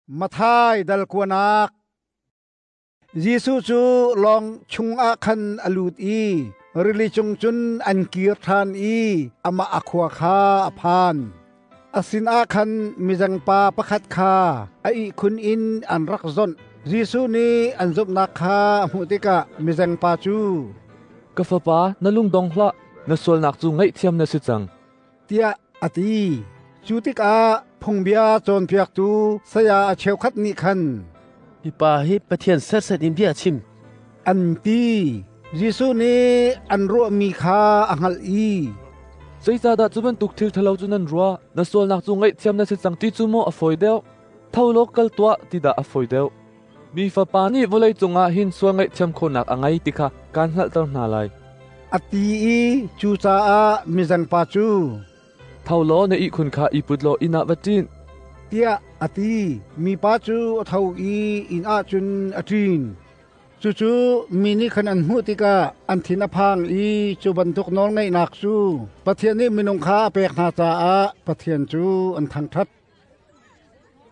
Matthai dal kuanak. Jesuh cu lawng chungah khan a lut i rili cung cun an kir ṭhan i amah a khua kha a phan. A sinah khan mizengpa pakhat kha a ihkhun in an rak zonh. Jesuh nih an zumhnak kha a hmuh tikah mizengpa cu, Ka fapa, na lung dong hlah, na sualnak cu ngaihthiam na si cang, tiah a ti. Cu tikah phungbia cawnpiaktu saya a cheukhat nih khan, Hi pa hi Pathian serhsat in bia a chim, an ti. Jesuh nih an ruahmi kha a hngalh i, Zeicahdah cu bantuk thil ṭhalo cu nan ruah? Na sualnak cu ngaihthiam na si cang ti cu maw a fawi deuh? Tho law kal tuah ti dah a fawi deuh? Mi Fapa nih vawlei cungah hin sual ngaihthiam khawhnak a ngei ti kha kaan hngalhter hna lai. A ti i cucaah mizengpa cu, Tho law na ihkhun kha i put law inn ah va ṭin, tiah a ti. Mipa cu a tho i inn ah cun a ṭin. Cucu mi nih khan an hmuh tikah an thin a phang i cu bantuk nawlngeihnak cu Pathian nih minung kha a pek hna caah Pathian cu an thangṭhat.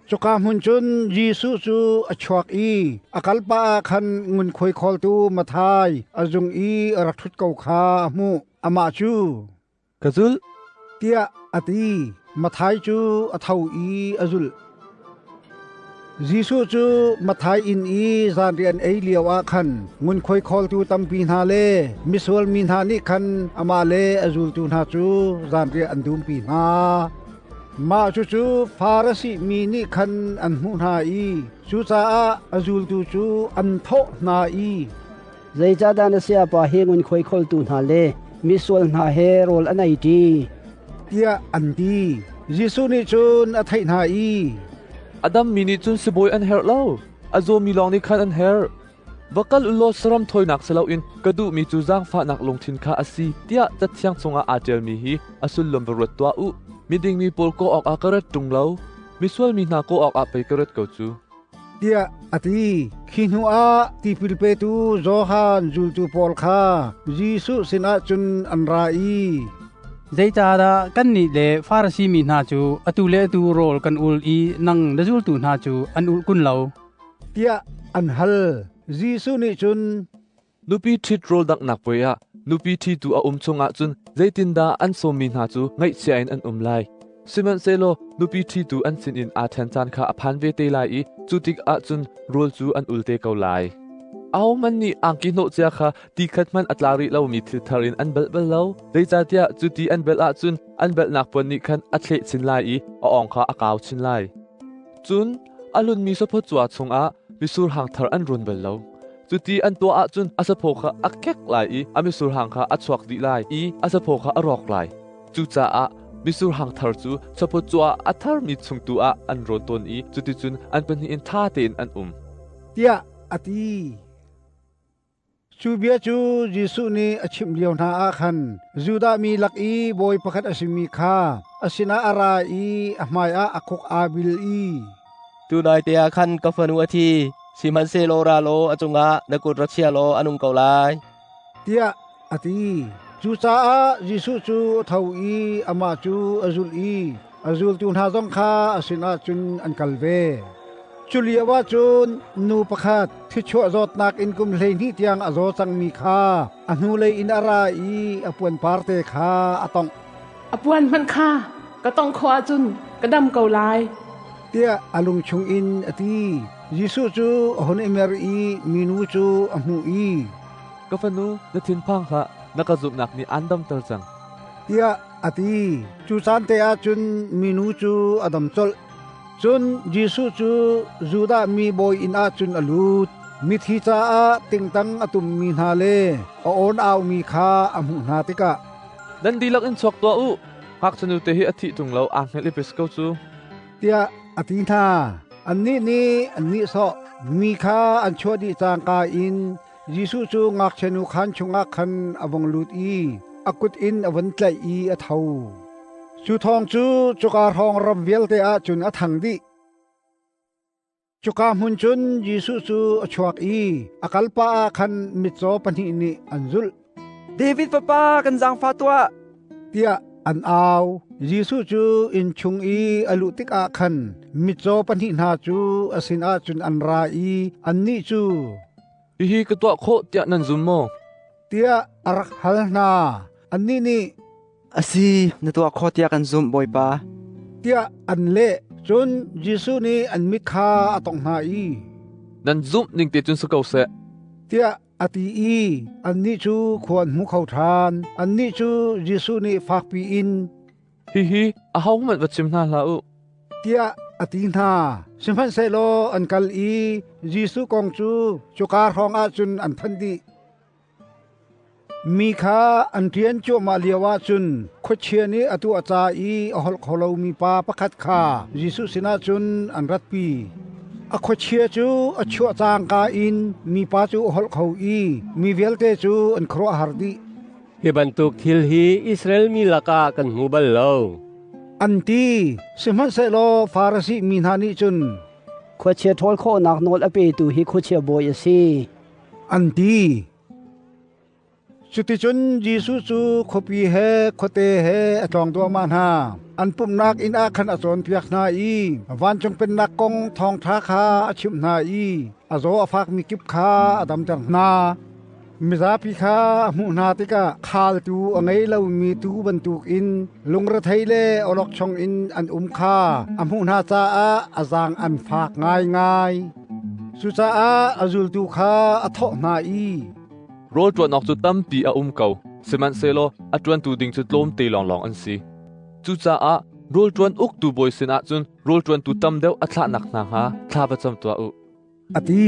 Cuka hmun cun Jesuh cu a chuak i a kalpah ah khan ngunkhuai khawltu Matthai a zung i a rak ṭhut ko kha a hmuh. Amah cu, Ka zulh, tiah a ti. Matthai cu a tho i a zulh. Jesuh cu Matthai inn i zanriah an ei lioah khan ngunkhuai khawltu tampi hna le misual mi hna nih khan amah le a zultu hna cu zanriah an dumpi hna. Mah cucu Farasi mi nih khan an hmuh hna i cucaah a zultu cu an thawh hna i, Zeicahdah na sayapa hi ngunkhuai kholtu hna le misual hna he rawl an ei ṭi? tiah an ti. Jesuh nih cun a theih hna i, A dammi nih cun sibawi an herh lo, a zawmi lawng nih khan an herh. Va kal u law saram thawinak si loin ka duhmi cu zaangfahnak lungthin kha a si tiah Cathiang chungah aa ṭialmi hi a sullam va ruat tuah u. Miding mi pawl kawh awkah ka rat ṭung lo, misual mi hna kawh awkah pei ka rat ko cu. Tiah a ti. Khi hnuah tipil petu Johan zultu pawl kha Jesuh sinah cun an ra i, Zeicahdah kannih le Farasi mi hna cu atu le atu rawl kan ul i nang na zultu hna cu an ulh kun lo? tiah an hal. Jesuh nih cun, Nupi ṭhit rawl danghnak puai ah nupi ṭhitu a um chungah cun zeitindah an sawmmi hna cu ngaihchia in an um lai? Sihmanhsehlaw nupi ṭhitu an sinin aa ṭhen caan kha a phan ve te lai i cu tikah cun rawl cu an ul te ko lai. Ahohmanh nih angki hnawh cia kha ti khat hmanh a tla rih lomi thil thar in an belh bal lo. Zeicahtiah cu ti an belh ahcun an belhnak puan nih khan a thleh chin lai i a awng kha a kau chin lai. Cun a hlunmi saphaw cua chungah mitsur hang thar an run bal lo. Cuti an tuah ahcun a saphaw kha a kek lai i a mitsur hang kha a chuak dih lai i a saphaw kha a rawk lai. Cucaah mitsur hang thar cu saphaw cua a tharmi chung tu ah an rawn tawn i cuticun an pahnih in ṭha tein an um. Tiah a ti. Cu bia cu Jesuh nih a chimh lio hna ah khan Judah mi lak i bawi pakhat a simi kha a sinah a ra i a hmaiah a khuk aa bil i, Tunai te ah khan ka fanu a thi, sihmanhsehlaw ra law a cungah na kut rak chia law a nung ko lai, tiah a ti. Cucaah Jesuh cu a tho i amah cu a zulh i a zultu hna zong kha a sinah cun an kal ve. Cu lio ah cun nu pakhat thichuah zawtnak in kum 12 tiang a zaw cangmi kha a hnulei in a ra i a puan parte kha a tongh. A puan hmanh kha ka tongh khawh ahcun ka dam ko lai, tiah a lung chungin a ti. Jesuh cu a hun i mer i minu cu a hmuh i, Ka fanu, na thinphang hlah, na ka zumhnak nih aan damter cang, tiah a ti. Cu caan te ah cun minu cu a dam colh. Cun Jesuh cu Judah mi bawi inn ah cun a lut. Mithi caah tingtang a tummi hna le a awn aumi kha a hmuh hna tikah, Nan dihlak in chuak tuah u. Ngakchia te hi a thih ṭung lo, aa hngelh i pes ko cu, tiah a ti hna. Annih nih an nihsawh. Mi kha an chuah dih cangka in Jesuh cu ngakchianu khaan chungah khan a vung lut i a kut in a vun tlaih i a tho. Cu thawng cu cuka hrawng ram vialte ah cun a thang dih. Cuka hmun cun Jesuh cu a chuak i a kalpah ah khan mitcaw pahnih nih an zulh. David fapa, kan zaangfah tuah, tiah an au. Jesuh cu inn chung i a luh tikah khan mitcaw pahnih hna cu a sinah cun an ra i annih cu, Hihi ka tuah khawh tiah nan zum maw? tiah a rak hal hna. Annih nih, A si, na tuah khawh tiah kan zumh, Bawipa, tiah an leh. Cun Jesuh nih an mit kha a tongh hna i, Nan zumh ning te cun si ko seh, tiah a ti i annih cu khua an hmu kho ṭhan. Annih cu Jesuh nih fakpi in, Hihi ahohmanh va chim hna hlah u, tiah a ti hna. Sihmanhsehlaw an kal i Jesuh kong cu cuka hrawng ah cun an thanh dih. Mi kha an ṭian cuahmah lioah cun khuachia nih a tuah ca i a holh kho lomi pa pakhat kha Jesuh sinah cun an ratpi. A khuachia cu a chuah cangka in mipa cu a holh kho i mi vialte cu an khuaruahhar dih. Hi bantuk thil hi Israel mi lakah kan hmu bal lo, an ti. Sihmanhsehlaw Farasi mi hna nih cun, Khuachia ṭhawl khawhnak nawl a petu hi khuachia bawi a si, an ti. Cuticun Jesuh cu khuapi he khuate he a tlawng duahmah hna. An pumhnak inn ah khan a cawnpiak hna i vancung pennak kong thawngṭha kha a chimh hna i a zaw a fakmi kip kha a damter hna. Mizapi kha a hmuh hna tikah khaaltu a ngei lomi tuu bantukin lungrethei le awlokchong in an um kha a hmuh hna caah a zaang an fak ngaingai. Cucaah a zultu kha a thawh hna i, Rawl ṭuan awk cu tampi a um ko, sihmanhsehlaw a ṭuantu ding cu tlawmte lawnglawng an si. Cucaah rawl ṭuan uktu bawi sinah cun rawl ṭuantu tam deuh a thlahnak hna hnga thla va cam tuah u, a ti.